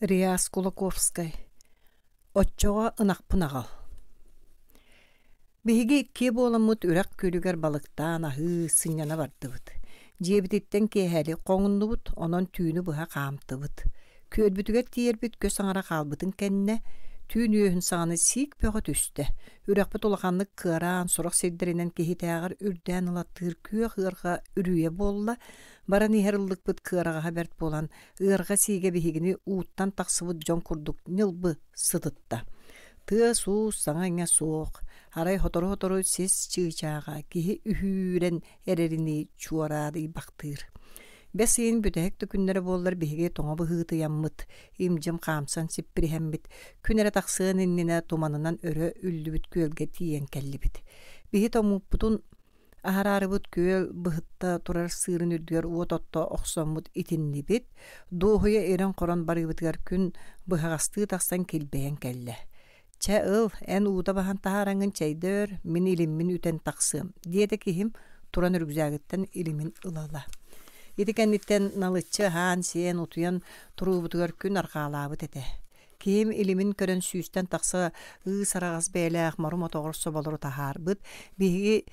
Реас Кулаковскай «Оччоҕо ынахпын аҕал» Биһиги иккиэ буоламмыт үрэх күөлүгэр балыктаан аһыы, сынньана бардыбыт. Дьиэбититтэн киэһэлик хоҥуннубут, онон түүнү быһа хаамтыбыт. Күөлбүтүгэр тиийэрбит көс аҥара хаалбытын кэннэ, түүн үөһүн саҕана сиик бөҕө түстэ. Үрэхпит улаханнык кыараан, сорох сирдэринэн киһитээҕэр үрдээн ылаттыыр күөх ыарҕа үрүйэ буолла, баран иһэр ыллыкпыт кыараҕаһа бэрт буолан, ыарҕа сиигэ биһигини ууттан тахсыбыт дьон курдук ньылбы сытытта. Тыас-уус, саҥа-иҥэ суох, арай сотору-сотору сис чыычааҕа киһи үһүүрэн эрэринии чуораадыйбахтыыр. Бэс ыйын бүтэһик да күннэрэ буоллар биһиги тоҥо быһыытыйаммыт, им-дьим хаамсан сиппириһэммит, күн эрэ тахсыан иннинэ туманынан өрө үллүбүт күөлгэ тиийэн кэллибит. Биһи тоҥмуппутун Аһараарыбыт күөл быһытта турар сыырын үрдүгэр уот отто охсоммут итиннибит, дуоһуйа ирэн-хорон барыыбытыгар күн быһаҕастыы тахсан килбэйэн кэллэ. «Чэ ыл, эн уута баһан таһаараҥҥын чэйдэ өр, мин илиммин үтэн тахсыам», диэтэ киһим туран үрүкзээгиттэн илимин ыла-ыла. Ити кэнниттэн налыччы аһаан-сиэн, утуйан туруубутугар күн арҕаалаабыт этэ. Киһим илимин көрөн сүүстэн тахса ыыс араҕас бэйэлээх мору-мотоҕор соболору таһаарбыт, биһиги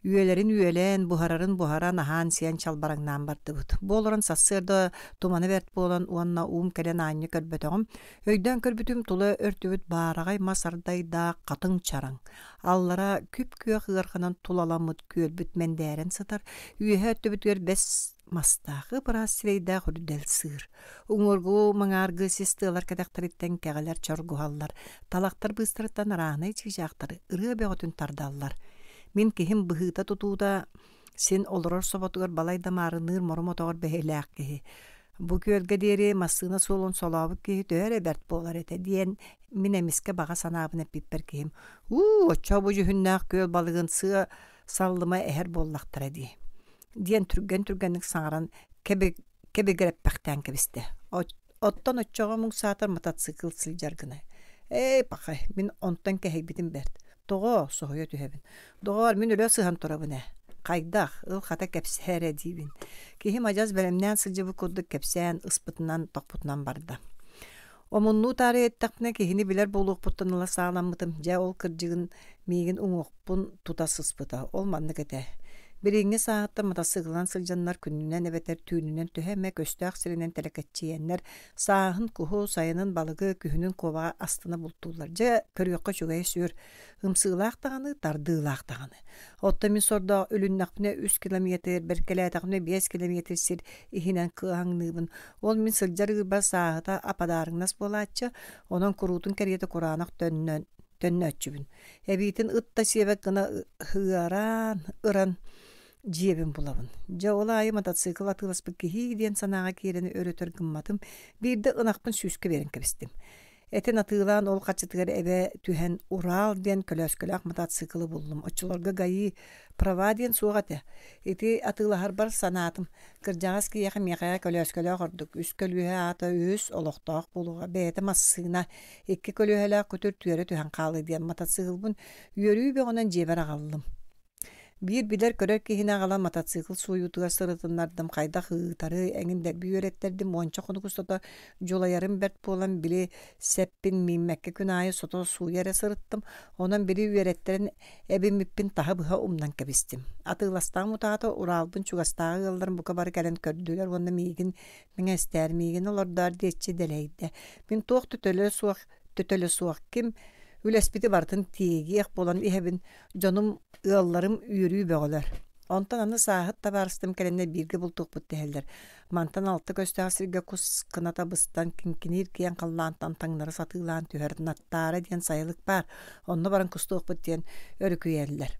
үөлэрин үөлээн, буһарарын буһаран, аһаан-сиэн чалбараҥнаан бардыбыт. Бу олорон сарсыарда тумана бэрт буолан уонна уум кэлэн аанньа көрбөтөҕүм. Өйдөөн көрбүтүм тула өртүбүт баараҕай мас ардайдаах хатыҥ чараҥ. Аллара күп-күөх ыарханан тулаламмыт күөлбүт мэндээрэн сытар, үөһэ өттүбүтүгэр бэс мастаах ып-ыраас сирэйдээх үрдэл сыыр. Уҥуоргу маҥааргы сис тыалар кэтэхтэриттэн кэҕэлэр чоргуһаллар, талахтар быыстарыттан арааһынай чыычаахтары ырыа бөҕөтүн тардаллар. Мин киһим быһыыта-тутуута син олорор соботугар балай да маарынныыр мору-мотоҕор бэһилээх киһи. Бу күөлгэ диэри массыына суолун солообут киһи төһө эрэ бэрт буолар этэ диэн мин эмискэ баҕа санаабын эппиппэр киһим «Уу, оччо бу дьүһүннээх күөл балыгын сыа саллыма эһэр буоллахтара дии» диэн түргэн-түргэнник саҥаран кэбигирэппэхтээн кэбистэ. Оттон оччоҕо муҥ саатар мотоцикл сылдьар гына. Ээ, пахай, мин онтон кэһэйбитим бэрт. Тоҕо? Соһуйа түһэбин. Доҕоор, мин өлө сыһан турабын ээ. Хайдах? Ыл хата кэпсээ эрэ диибин. Киһим адьас бэлэмнээн сылдьыбыт курдук кэпсээн, ыспытынан, тохпутунан барда. Омуннуу таарыйа эттэхпинэ, киһини билэр буолуохпуттан ыла сааламмытым. Дьэ, ол кырдьыгын миигин уҥуохпун тута сыспыта. Ол маннык этэ. Билиҥҥи сааһыттан матасыыкылынан сылдьаннар күнүнэн эбэтэр түүнүнэн төһө эмэ көстөөх сиринэн тэлэкэччийэннэр сааһын куһу, сайынын балыгы, күһүнүн куобаҕы астына бултууллар. Дьэ, көрүөххэ үчүгэйэ сүр. Ымсыылаах даҕаны, тардыылаах даҕаны. Оттон мин сордоох үлүннэхпинэ үс километр, бэркэлээтэхпинэ биэс километр сир иһинэн кыаһаҥныыбын. Ол мин сылдьар ыырбар сааһыта ападаарыҥнас буолааччы, онон куруутун кэриэтэ кураанах төннөн төннөөччүбүн. Эбиитин ыт да сиэбэт гына ыараан, ыран дьиэбин булабын. Дьэ, ол аайы мотоцикл атыыласпыт киһии диэн санааҕа киирэн өр-өтөр гымматым. Биирдэ ынахпын сүүскэ биэрэн кэбистим. Этин атыылаан ол харчытыгар эбэ түһэн «Урал» диэн көлөөскөлөөх мотоциклы буллум. Оччолорго ГАИ права диэн суох этэ. Ити атыылаһарбар санаатым, кырдьаҕас киһиэхэ миэхэ көлөөскөлөөх ордук. Үс көлүөһэ аата үс, олохтоох буолуоҕа. Бэйэтэ массыына, икки көлүөһэлээх күтүр түөрэ түһэн хаалыы диэн мотоциклбын үөрүү бөҕөнөн дьиэбэр аҕаллым. Биир билэр-көрөр киһини аҕалан мотоцикл сууйуутугар сырытыннардым, хайдах ыытары эҥин дэлби үөрэттэрдим, уонча хонук устата дьулайарым бэрт буолан, били сэппин мииммэккэ күн аайы сото сууйа эрэ сырыттым, онон били үөрэттэрэн эбиммиппин таһы-быһа умнан кэбистим. Атыыластаҕым утаата Уралбын чугастааҕы ыалларым бука бары кэлэн көрдүлэр уонна миигин мэҥэстээр, миигин олордоор диэччи дэлэйдэ. Мин туох да төлө суох, төтөлө суох ким үлэспити барытын тиэгиэх буолан иһэбин, Дьонум, ыалларым үөрүү бөҕөлөр. Онтон аны сааһыт табаарыстым кэлэннэр бииргэ бултуохпут дэһэллэр. Мантан алта көстөөх сиргэ кус кыната быстан, киҥкиниир киэҥ халлаантан таҥнары сатыылаан түһэр Наттаара диэн сайылык баар, онно баран кустуохпут диэн өрүкүйэллэр.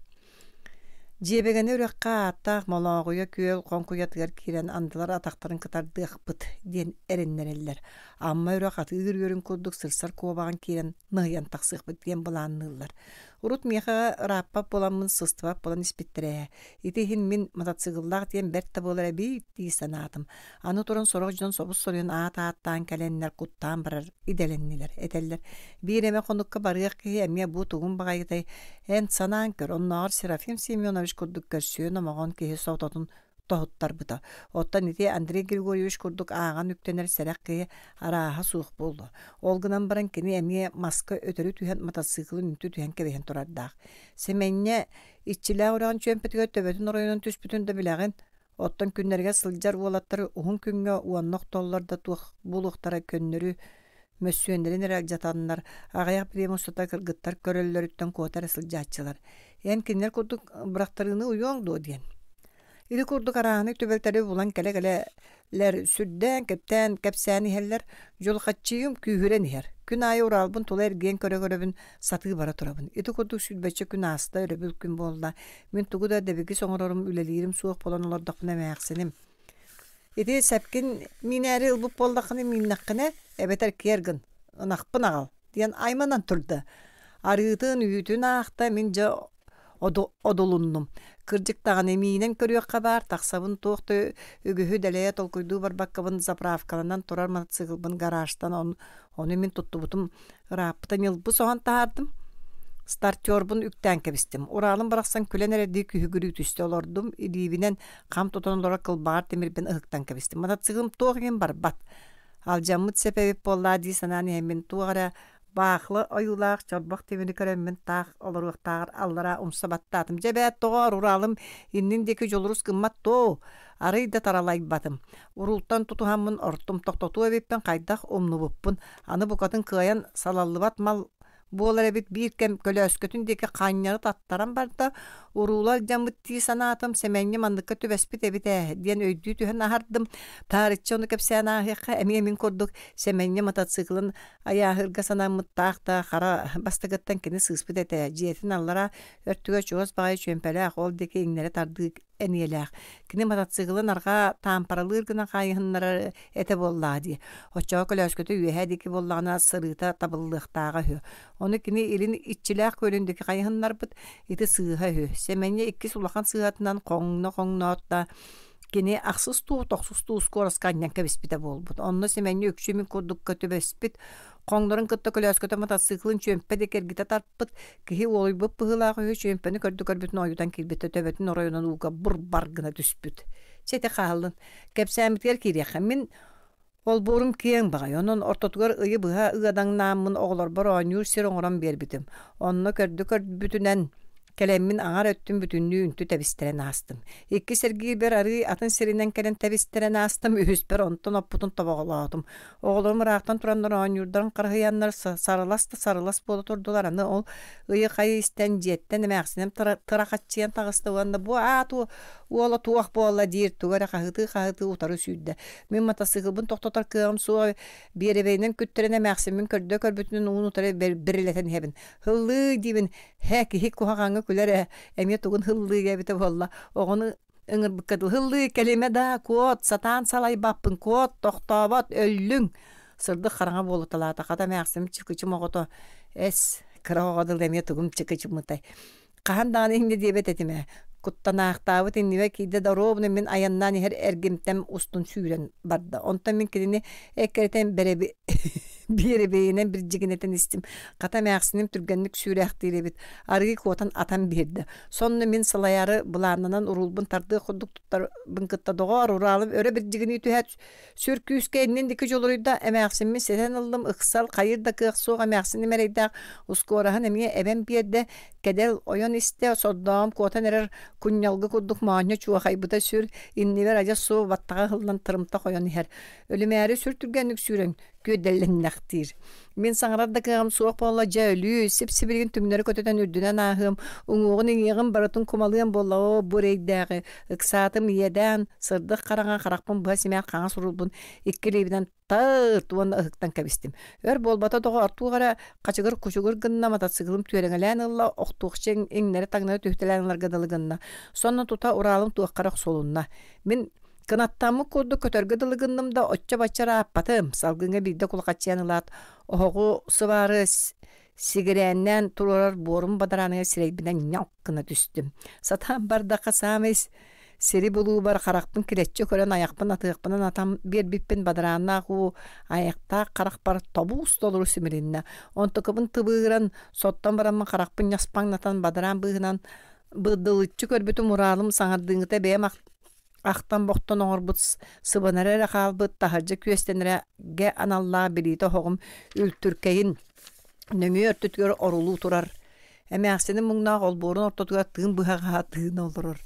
Дьиэбэгэни үрэххэ ааттаах Молооҕуйа күөл хоҥкуйатыгар киирэн андылар атахтарын кытардыахпыт диэн эрэннэрэллэр. Амма үрэх атыыр үөрүн курдук сырсар куобаҕын киирэн ныһыйан тахсыахпыт диэн былаанныыллар. Урут миэхэ ырааппат буоламмын сыстыбат буолан испиттэрэ ээ. Ити иһин мин мотоцикллаах диэн бэрт да буолар эбит дии санаатым. Аны туран сорох дьон собус-соруйан аат ааттаан кэлэннэр куттаан барар идэлэннилэр. Этэллэр, биир эмэ хонукка барыах киһи эмиэ бу тугун баҕайытай, эн санаан көр, оннооҕор Серафим Семенович курдук көрсүө номоҕон киһи сототун тоһуттарбыта. Оттон ити Андрей Григорьевич курдук ааҕан үктэнэр сэрэх киһи арааһа суох буолуо. Ол гынан баран кини эмиэ маска өтөрү түһэн матасыыкылын үнтү түһэн кэбиһэн турардаах. Сэмэнньэ иччилээх үрэҕин чүөмпэтигэр төбөтүн оройунан түспүтүн да билэҕин. Оттон күннэригэр сылдьар уолаттар уһун күҥҥэ уонна охтоллор да туох буолуохтара көннөрү мөссүөннэрин эрэ алдьатаннар, аҕыйах бириэмэ устата кыргыттар көрөллөрүттэн куота эрэ сылдьааччылар. Эн кинилэр курдук бырахтарыыны уйуоҥ дуо диэн. Ити курдук арааһынай түбэлтэри булан кэлэ-кэлэлэр сүрдээн-кэптээн кэпсээн иһэллэр, дьулхаччыйым күүһүрэн иһэр. Күн аайы Уралбын тула эргийэн көрө-көрөбүн сатыы бара турабын. Ити курдук сүүрбэччэ күн ааста, өрөбүл күн буолла. Мин тугу да дэбигис оҥорорум, үлэлиирим суох буолан олордохпуна эмээхсиним Ити сэпкин миинээри ылбыт буоллаххына мииннэххинэ, эбэтэр киэр гын, ынахпын аҕал диэн айманан турда. Арыытын, үүтүн аахта, мин дьэ одулуннум. Кырдьык даҕаны миинэн көрүөххэ баар, тахсабын туох да үгүһү дэлэйэ толкуйдуу барбаккабын заправкаланан турар мотоциклбын гаражтан ону мин туттубутум ырааппыта ньылбы соһон таһаардым. Стартербун үктээн кэбистим. Уралым барахсан күлэн эрэрдии күһүгүрүү түстэ олордум, илиибинэн хам тутан олорор кылбаҕар тимирбин ыһыктан кэбистим. Мотоциклым туох иһин барбат. Алдьаммыт сэп эбит буоллаа дии санаан иһэммин туох эрэ баахыла ойуулаах чорбох тимири көрөммүн таах олоруохтааҕар аллараа умса баттаатым. Дьэ эбээт доҕоор, Уралым иннин диэки дьулурус гыммат дуо? Арый да таралайбатым. Уруултан тутуһаммын ортум тохтотуо эбиппин хайдах умнубуппун. Аны букатын кыайан салаллыбат мал буолар эбит биир кэм көлөөскөтүн диэки ханньары таттаран барда, уруула алдьаммыт дии санаатым, Сэмэнньэ манныкка түбэспит эбит ээ диэн өйдүү түһэн аһардым. Таарыччы ону кэпсээн ааһыахха эмиэ мин курдук Сэмэнньэ мотоциклын айааһыырга санаммыттаах да хара бастакыттан кини сыыспыт этэ. Дьиэтин аллара өртүгэр чугас баҕайы чүөмпэлээх, ол диэки иҥнэри тардыы эниэлээх. Кини мотоциклын арҕаа таампаралыыр гына хаайыһыннарар этэ буоллаҕа дии. Оччоҕо көлөөскөтө үөһээ диэки буоллаҕына сырыыта табыллыахтааҕа үһү. Ону кини илин иччилээх күөлүн диэки хайыһыннарбыт, ити сыыһа үһү. Сэмэнньэ иккис улахан сыыһатынан хоҥно-хоҥноот да кини ахсыс дуу, тохсус дуу ускуораска анньан кэбиспитэ буолбут. Онно Сэмэнньэ үксү мин курдукка түбэспит, хоҥнорун кытта көлөөскөтө мотоциклын чүөмпэ диэки эргитэ тарпыт, киһи уолуйбут быһыылаах үһү чүөмпэни көрдө-көрбүтүн ойутан киирбитэ төбөтүн оройунан ууга бур-бар гына түспүт. Чэ ити хааллын. Кэпсээммитигэр киириэххэ. Мин олбуорум киэҥ баҕайы, онон ортотугар ыйы быһа ыадаҥнааммын оҕолорбор оонньуур сир оҥорон биэрбитим. Онно көрдө-көрбүтүнэн кэлэммин аҥар өттүн бүтүннүү үнтү тэбистэрэн аастым. Иккис эргиирбэр арыый атын сиринэн кэлэн тэбистэрэн аастым, үһүспэр онтон оппутун тобоҕолоотум. Оҕолорум ыраахтан тураннар оонньуурдарын харыһыйаннар сарылас да сарылас буола турдулар. Аны ол ыйы-хайы истэн дьиэттэн эмээхсиним тырахаччыйан таҕыста уонна бу аат Уола туох буолла диир тугу эрэ хаһытыы-хаһытыы утары сүүрдэ. Мин матасыыкылбын тохтотор кыаҕым суох биэрэбэйинэн күттэрэн эмээхсиммин көрдө көрбүтүнэн уун утары бирилэтэн иһэбин. Һыллыы диибин, һэ киһи куһаҕаҥҥа күлэр ээ, эмиэ тугун һыллыы эбитэ буолла. Оҕону ыҥырбыкка дылы һыллыы кэлимэ даа, куот, сатаан салайбаппын, куот, тохтообот, өллүҥ. Сырдык хараҥа буолуталаата, хата эмээхсиним чыкычым оҕото эс, кыра оҕо дылы эмиэ тугум чыкычыммытай. Хаһан даҕаны инньэ диэбэт этим ээ. Куттанаахтаабыт иннибэр киирдэ да оруобуна мин айаннаан иһэр эргимтэм устун сүүрэн барда. Онтон мин кинини эккирэтэн бэрэби биэрэбэйинэн бирдьигинэтэн истим. Хата эмээхсиним түргэнник сүүрээхтиир эбит. Арыы куотан атан биэрдэ. Сонно мин салайаары былааннанан уруулбун тардыах курдук туттарбын кытта доҕоор ураалым өрө бирдьигинии түһээт Сүр күүскэ иннин диэки дьулуруйда, эмээхсиммин ситэн ыллым, ыксал, хайыр да кыах суох эмээхсиним эрэйдээх ускуораһын эмиэ эбэн биэрдэ, кэдэл ойон истэ, сордооҕум куотан эрэр кунньалгы курдук моонньо чуохайбыта сүр, иннибэр адьас суох баттаҕа ыһыллан тырымтах ойон иһэр. Өлүмээри сүр түргэнник сүүрэн күөдэллэннэхтиир. Мин саҥарар да кыаҕым суох буолла, дьэ өлүү, сип-сибилигин түҥнэри көтүтэн үрдүнэн ааһыам, уҥуоҕун иҥиэҕин барытын кумалыам буолла, оо, бу эрэйдээҕи, ыксаатым иэдээн, сырдык хараҥа харахпын быһа симээх хаҥас уруулбун икки илиибинэн тыт уонна ыһыктан кэбистим. Өр буолбата доҕоор, туох эрэ хачыгыр-кучугур гынна, мотоциклым түөрэҥэлээн ылла, охтуохча иҥнэри-таҥнары түһүтэлээн ыларга дылы гынна. Сонно тута Уралым туохха эрэ охсулунна. Мин Кынаттаммыт курдук көтөргө дылы гынным да оччо-бачча ырааппатым, салгыҥҥа биирдэ кулахаччыйан ылаат, оһоҕу сыбаары сигирээннээн туруорар буорум бадарааныгар сирэйбинэн ньалк гына түстүм. Сатаан бардахха саамай сири булуубар харахпын килэччи көрөн айахпын атыахпынан атан биэрбиппин бадарааннаах уу айахтаах харахпар тобуус толору симилиннэ. Онтукабын тыбыыран, соттон бараммын харахпын ньаспаҥнатан бадараан быыһынан быдылыччы көрбүтүм ураалым саҥардыыҥыта бэйэм. Ахтан-бохтон оҥорбут сыбанара эрэ хаалбыт таһырдьа күөстэнэргэ аналлаах билиитэ оһоҕум үлтүркэйин нөҥүө өртүтүгэр орулуу турар. Эмээхсиним муҥнаах олбуорун ортотугар тыын быһаҕаһа тыына олорор.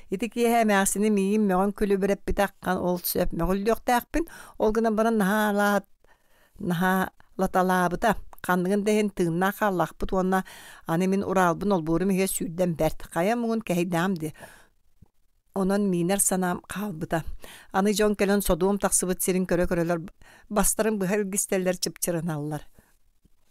Ити киэһэ эмээхсиним миигин мөҕөн күлүбүрэппитэ аххан ол сөп мөҕүллүөхтээхпин, ол гынан баран наһаа наһаалаталаабыта. Ханныгын да иһин тыыннаах хааллахпыт уонна аны мин Уралбын олбуорум иһигэр сүүрдэн бэрт. Хайа муҥун кэһэйдэҕим дии. Онон миинэр санаам хаалбыта. Аны дьон кэлэн содуом тахсыбыт сирин көрө-көрөлөр бастарын быһа илгистэллэр чыпчырыналлар.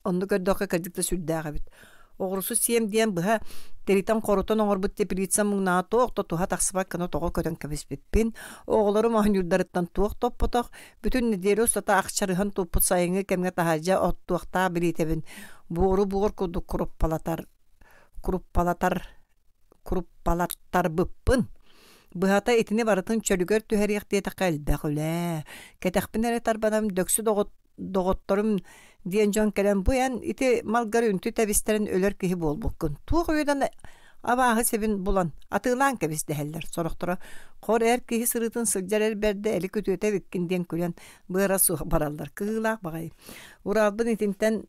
Онну көрдөххө кырдьык да сүрдээх эбит. Оҕурсу сиэм диэн быһа тиритэн-хорутан оҥорбут теплица муҥнаҕа туох да туһа тахсыбат гына тоҕо көтөн кэбиспиппин, оҕолорум оонньуурдарыттан туох топпотох, бүтүн нэдиэлэ устата ахчарыһан туппут сайыҥҥы кэмҥэ таһырдьа оттуохтаах билиитэбин буору буор курдук куруппалатар куруппалатар куруппалаттарбыппын. Быһата итини барытын чөлүгэр түһэриэх диэтэххэ элбэх үлэ. Кэтэхпин эрэ тарбанам дөксү доҕотторум диэн дьон кэлэн бу эн ити малгар үнтү тэбистэрин өлөр киһи буолбуккун. Туох үөдэн абааһы сэбин булан атыылаан кэбис дэһэллэр. Сорохторо хор эр киһи сырыытын сылдьар эр бэрдэ эли күтүөтэ эбиккин диэн күлэн быара суох бараллар. Кыһыылаах баҕайы. Уралбын итинтэн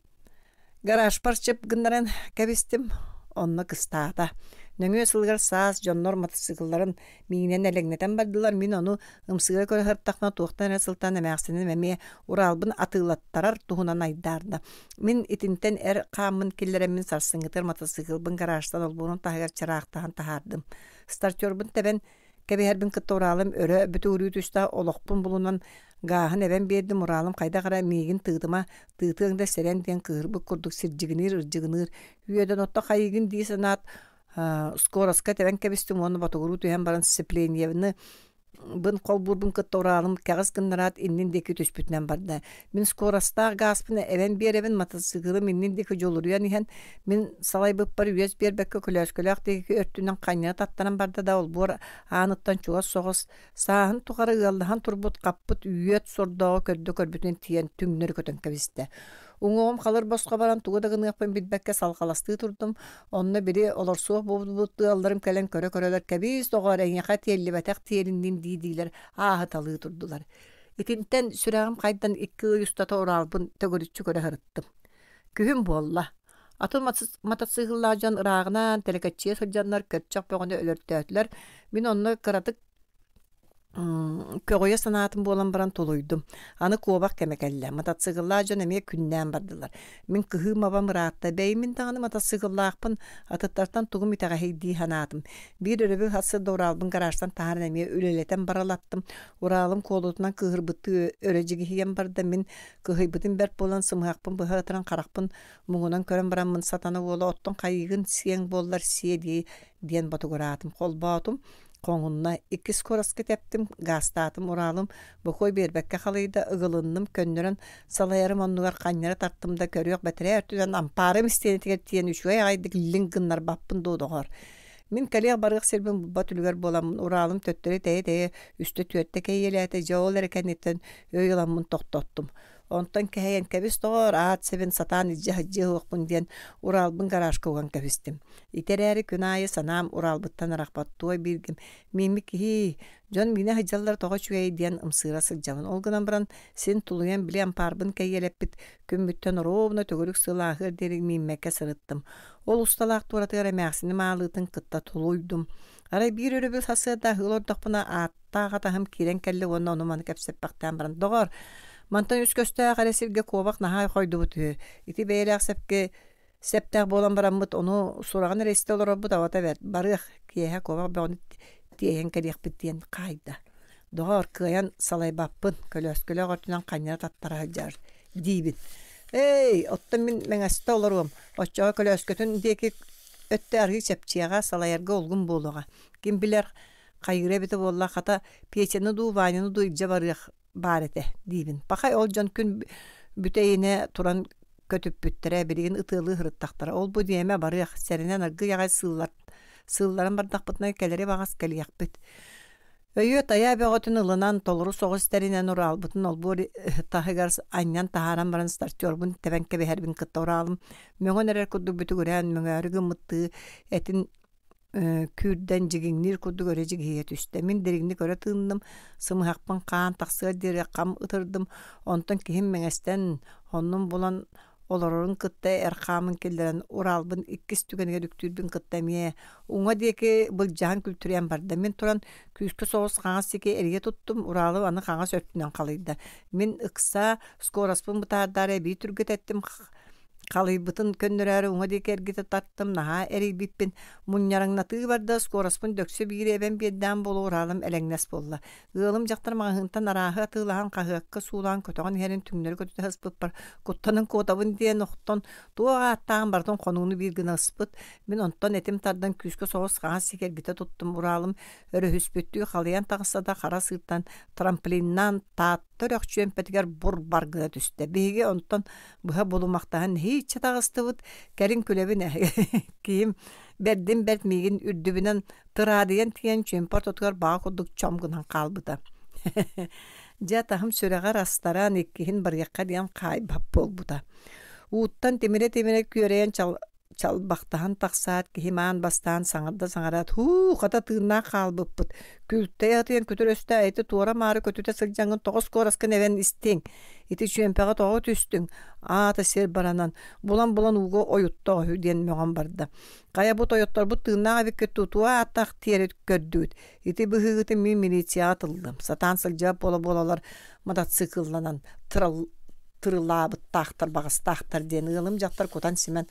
Гаражпар чып гыннаран кэбистим, онно кыстаата. Нөҥүө сылыгар саас дьоннор матасыыкылларын миинэн элэҥнэтэн бардылар, мин ону ымсыыра көрө сырыттахпына туохтан эрэ сылтаан эмээхсиним эмиэ Уралбын атыылаттарар туһунан айдаарда. Мин итинтэн эр хааммын киллэрэммин сарсыҥҥытыгар матасыыкылбын гаражтан олбуорун таһыгар чыраахтаһан таһаардым. Стартербун тэбэн кэбиһэрбин кытта Уралым өрө бүтүгүрүү түстэ, олохпун булунан Гааһын эбэн биэрдим, Уралым хайдах эрэ миигин тыытыма, тыытыаҥ да сэрэн диэн кыыһырбыт курдук сирдьигиниир-ырдьыгыныыр үөдэн отто хайыыгын дии санаат, скороска тэбэн кэбистим уонна ботугуруу түһэн баран сцеплениебыны бын холбуурбун кытта Уралым кэҕис гыннараат иннин диэки түспүтүнэн барда. Мин скоростаах гааспын эбэн биэрэбин, матасыыкылым иннин диэки дьулуруйан иһэн, мин салайбыппар үөс биэрбэккэ көлөөскөлөөх диэки өртүнэн ханньана таттаран барда да олбуор ааныттан чугас соҕус Сааһын тухары ыаллаһан турбут хаппыт үөт сордооҕу көрдө көрбүтүнэн тиийэн түҥнэри көтөн кэбистэ. Уҥуоҕум халыр босхо баран тугу да гыныахпын билбэккэ салҕаластыы турдум. Онно били олорсуох буолбут ыалларым кэлэн көрө-көрөлөр кэбиис доҕоор эйиэхэ тиэллибэтэх тиэлиннин дии-диилэр ааһыталыы турдулар. Итинтэн сүрэҕим хайдан икки ый устата Уралбын төгүрүччү көрө сырыттым. Күһүн буолла. Атын матасыыкыллаах дьон ырааҕынан тэлэкэччийэ сылдьаннар көрчөх бөҕөнү өлөртөөтүлэр. Мин онно кыратык көҕүйэ санаатым буолан баран тулуйдум. Аны куобах кэмэ кэллэ. Мотоцикллаах дьон эмиэ күннээн бардылар. Мин кыһыым-абам ыраатта. Бэйимин даҕаны мотоцикллаахпын, атыттартан тугум итэҕэһий дии санаатым. Биир өрөбүл сарсыарда Уралбын гаражтан таһааран эмиэ үлэлэтэн баралаттым. Уралым куолутунан кыыһырбыттыы өрө дьигиһийэн барда. Мин кыһыйбытым бэрт буолан сымыһахпын быһа ытыран харахпын муҥунан көрөн бараммын сатана уола оттон хайыыгын сиэҥ буоллар сиэ дии диэн ботугураатым. Холбоотум Хоҥунна, иккис куораска тэптим, гаастаатым, Уралым бокуой биэрбэккэ халыйда, ыгылынным, көннөрөн салайарым оннугар ханньара тартым да көрүөх бэтэрээ өртүнэн ампаарым истиэнэтигэр тиийэн үчүгэй аҕайдык лиҥ гыннарбаппын дуо, доҕоор. Мин кэлиэх-барыах сирбин булбат үлүгэр буоламмын Уралым төттөрү тэйэ-тэйэ үстэ-түөртэ кэйиэлээтэ, дьэ ол эрэ кэнниттэн өй ыламмын тохтоттум. Онтон кэһэйэн кэбис доҕоор, аат сэбин сатаан илдьэ сылдьыа суохпун диэн Уралбын гаражка уган кэбистим. Ити эрээри күн аайы санаам Уралбыттан арахпат туой бииргим мииммит киһи, дьон миинэ сылдьаллара тоҕо үчүгэй диэн ымсыыра сылдьабын. Ол гынан баран син тулуйан били ампаарбын кэйиэлэппит күммүттэн оруобуна төгүрүк сыл ааһыар диэри мииммэккэ сырыттым. Ол усталаах туоратыгар эмээхсиним аалыытын кытта тулуйдум. Арай биир өрөбүл сарсыарда аһыы олордохпуна ааттаах атаһым киирэн кэллэ уонна ону-маны кэпсэппэхтээн баран «Доҕоор, мантан үс көстөөх эрэ сиргэ куобах наһаа хойдубут үһү. Ити бэйэлээх сэпкэ сэптээх буолан бараммыт ону сураҕын эрэ истэ олорорбут абата бэрт. Барыах, киэһэ куобах бөҕөнү тиэйэн кэлиэхпит» диэн хаайда. «Доҕоор, кыайан салайбаппын, көлөөскөлөөх өртүнэн ханньара таттара сылдьар» диибин. «Эй, оттон мин мэҥэстэ олоруом, оччоҕо көлөөскөтүн диэки өттө арыый чэпчиэҕэ, салайарга улгум буолуоҕа. Ким билэр, хайыыра эбитэ буолла, хата, Петяны дуу, Ваняны дуу илдьэ барыах баар этэ диибин. Пахай ол дьон күн бүтэйинэ туран көтүппүттэрэ, билигин ытыалыы сырыттахтара. Ол-бу диэмэ барыах, сэрэнэн аргыый аҕай сыыллар, сыылларан бардахпытына кэлэри баҕас кэлиэхпит. Өйүө-тайаа бөҕөтүн ылынан, толору соҕус тэринэн Уралбытын олбуор таһыгар анньан таһааран баран стартербун тэбэн кэбиһэрбин кытта Уралым мөҥөн эрэр курдук бүтүгүрээн мөҥөөрү гыммыттыы этин Күүрдэн дьигиҥниир курдук өрө дьигиһийэ түстэ. Мин дириҥник өрө тыынным, сымыһахпын хаан тахсыар диэри хам ытырдым, онтон киһим мэҥэстэн оннун булан олорорун кытта эр хаамын киллэрэн Уралбын иккис түгэнигэр үктүүрбүн кытта эмиэ уҥа диэки былдьаһан күлтүрүйэн барда. Мин туран күүскэ соҕус хаҥас диэки эрийэ туттум, Уралым аны хаҥас өттүнэн халыйда. Мин ыксаа, скороспун бытаардаары эбии түргэтэттим, Халыйбытын көннөрөөрү уҥа диэки эргитэ тартым, наһаа эрийбиппин. Мунньараҥнатыы барда, скороспун дөксө биири эбэн биэрдээн буолуо ураалым элэҥнэс буолла. Ыалым дьахтар маҕаһыынтан арааһы атыылаһан хаһыакка суулаан көтөҕөн иһэрин түҥнэри көтүтэ сыспыппар куттанан куотабын диэн охтон туох ааттааҕын барытын хонууну биир гына ыспыт. Мин онтон этим тардан күүскэ соҕус хаҥас сиги эргитэ туттум. Ураалым өрөһүспүттүү халыйан таҕыста да хара сыыртан трамплиннаан Таатта үрэх чүөмпэтигэр бур-бар гына түстэ. Биһиги онтон быһа булумахтаһан нэһииччэ таҕыстыбыт, кэлин күлэбин ээ киһим бэрдин бэрт миигин үрдүбүнэн тыраадыйан тиийэн чүөмпэ ортотугар баҕа курдук чом гынан хаалбыта. Дьэ таһым сүрэҕэр астаран иккиһин барыахха диэн хаайбат буолбута. Ууттан тимирэ-тимирэ күөрэйэн чалбахтаһан тахсаат киһим аан бастаан саҥарда саҥараат һуу хата тыыннаах хаалбыппыт күлтэй атыйан күтүр өстөө ити туора-маары көтүтэ сылдьаҥҥын тоҕус куораскын эбэн истиҥ ити чүөмпэҕэ тоҕо түстүҥ аата сир баранан булан-булан ууга ойутта үһү диэн мөҕөн барда хайа бу тойотторбут тыыннаах эбиккит тутуо ааттаах тиэрэ көрдүгүт ити быһыыгытын мин милицияҕа тыллым сатаан сылдьыбат буола-буолалар мотоциклланан тырылаабыттаахтар баҕастаахтар диэн ыалым дьахтар кутан-симэн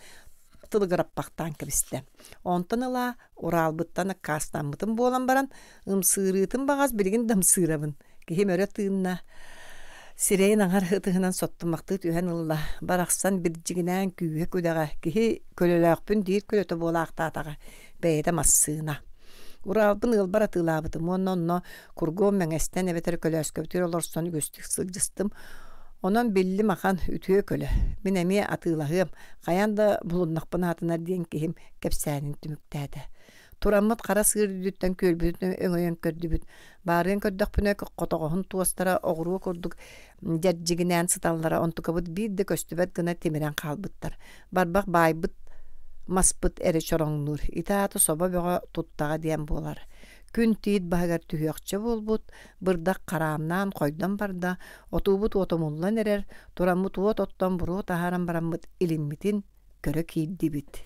тылыгыраппахтаан кэбистэ. Онтон ыла Уралбыттан аккаастаммытым буолан баран, ымсыырыытын баҕас билигин да ымсыырабын. Киһим өрө тыынна, сирэйин аҥар ытыһынан соттумахтыы түһэн ылла. Барахсан бирдьигинээн күүһэ-күдэҕэ, киһи көлөлөөхпүн диир көлөтө буолаахтаатаҕа, бэйэтэ массыына. Уралбын ыалбар атыылаабытым уонна онно кургуом мэҥэстэн эбэтэр көлөөскөбүтүгэр олорсон үгүстүк сылдьыстым. Онон биллим ахан үтүө көлө. Мин эмиэ атыылаһыам, хайаан да булуннахпын аатынар диэн киһим кэпсээнин түмүктээтэ. Тураммыт хара сыыр үрдүттэн күөлбүтүн өҥөйөн көрдүбүт. Баарыан көрдөхпүнэ хотоҕоһун туостара оҕуруо курдук дьэрдьигинээн сыталлара, онтукабыт биир да көстүбэт гына тимирэн хаалбыттар. Барбах баайбыт маспыт эрэ чороҥнуур. Ити аата собо бөҕө туттаҕа диэн буолар. Күн тиит баһыгар түһүөхчэ буолбут, бырдах хараамнаан хойдон барда, отуубут уотумуллан эрэр, тураммыт уот оттон буруо таһааран бараммыт илиммитин көрө киирдибит.